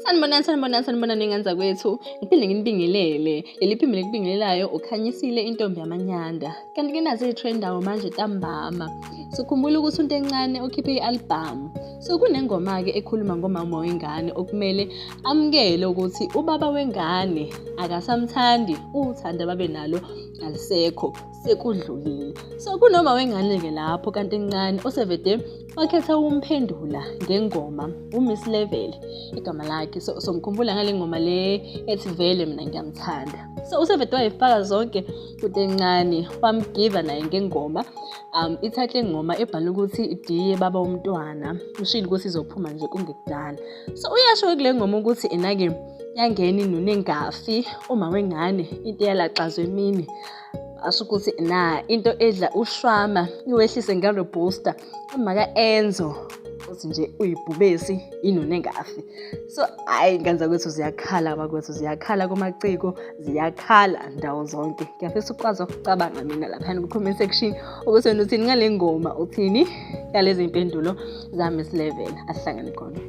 Sanibonani, sanibonani, sanibonani ngane zakwethu. Ngiphinde nginibingelele. Leli phimbo likubingelelayo uKhanyisile intombi yamanyanda. Kanti ke nazi iy'trendawo manje ntambama. Sikhumbula ukuthi uNto Encane ukhiphe i-albhamu. So kunengoma-ke ekhuluma ngomama wengane okumele amukele ukuthi ubaba wengane akasamthandi, uthando ababe nalo alisekho, sekudlulile. So kunoma wengane-ke lapho kanti encane osevede wakhetha ukumphendula ngengoma uMiss Level igama lakhe. So somkhumbula ngale ngoma le ethi vele mina ngiyamthanda. So usevede wayifaka zonke kuthi encane wamgiva naye ngengoma. Ithathe ingoma ebhala ukuthi diye baba womntwana, ushilo ukuthi izophuma nje kungekudala. So uyasho kule ngoma ukuthi ena-ke yangena inunu engafi uma wengane into eyalaxazwa emini, asho ukuthi na into edla ushwama iwehlise ngalo booster uma ka-Enzo uthi nje uyibhubesi inunu engafi. So hhayi ngane zakwethu ziyakhala bakwethu, ziyakhala kumaciko, ziyakhala ndawo zonke. Ngiyafisa ukwazi ukucabanga mina laphayana ku-comment section ukuthi wena uthini ngale ngoma, uthini ngalezi mpendulo zami Miss Level. Asihlangane khona.